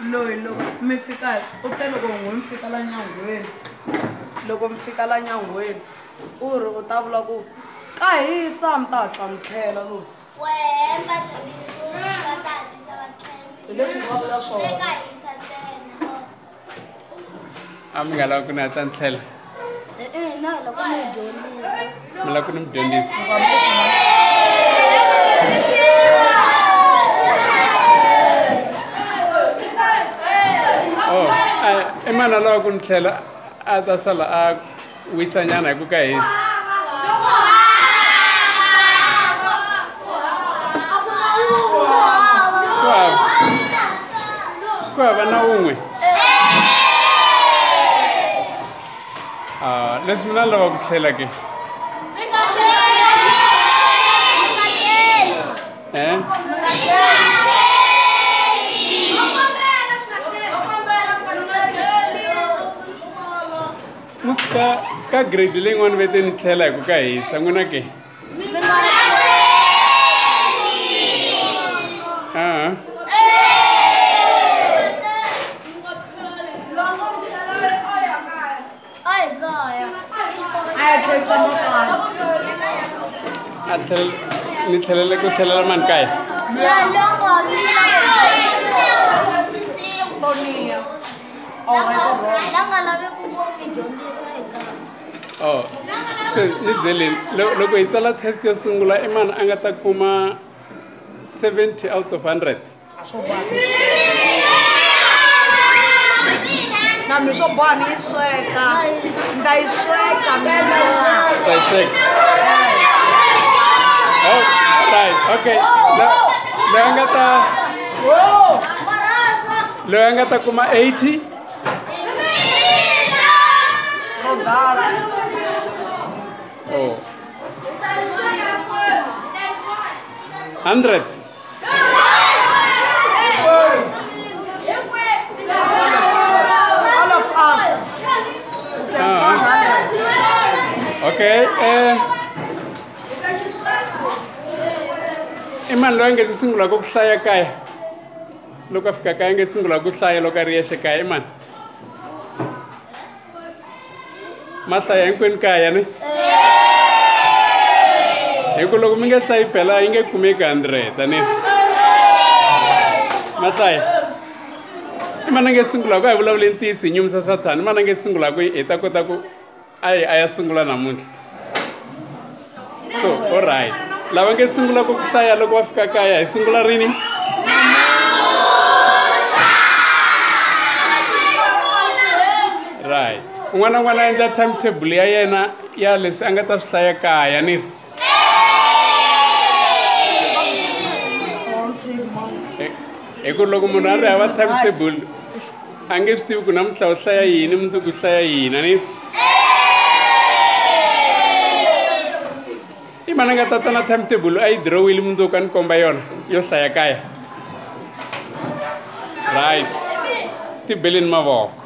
Loyi loko mi fika u te loko n'wi mi fika la nyangweni loko mi fika la nyangweni u ri u ta vula ku ka hisa mi ta hatla mi tlhela loyi. Hi leswi nga vula swona. A mi nga lavi ku ni hatla ni tlhela? E-e, na loko mi hi dyondzisa. Mi lava ku ni mi dyondzisa? Oh, i mani a lava ku ni tlhela a ta sala a wisanyana hi ku ka hisa? Ku hava na wun'we? Ah, leswi mina ni lava ku tlhela ke. Eh? Musi ka grade leyin'wani ve te ni tlhela hi ku ka hisa n'wina ke? Ah. A tlhela ni tlhelele ku tlhelela mani kaya? Sonia. Oh, se ni byeleni loko hi tsala test yo sungula i mani a nga ta kuma 70 out of 100? Na mi swo boha ni yi sweka. Ni ta yi sweka mina. Ta yi sweka. Oh, right, okay. Loyi a nga ta kuma 80? Ro dala. Oh. 100. All of us. We can find 100. Okay. I mani loyi a nge se sungulaka ku hlaya kaya? Loko a fika kaya a nge sungula ku hlaya loko a ri yexe kaya i mani? Ma hlaya hinkwenu kaya ne? Hi ku loko mi nge hlayi phela yi nge kumeki 100 a ni? Ma hlaya? I mani a nge sungulaka a hi vulavuleni ntiyiso hi nyumisa sathana. I mani a nge sungulaka hi ta kota ku a yi a ya sungula namuntlha? So, all right. Lava nge sungula ku hlaya loko va fika kaya hi sungula rini? Right. Un'wana na un'wana a endla timetable ya yena ya leswi a nga ta swi hlaya kaya ni ri? Hi ku loko munhu a ri hava timetable a nge swi tivi ku namuntlha u hlaya yini mundzuku u hlaya yini a ni? I mani a nga ta ta na timetable a yi dirowile mundzuku a ni komba yona yo hlaya kaya? Right. Ti beleni mavoko.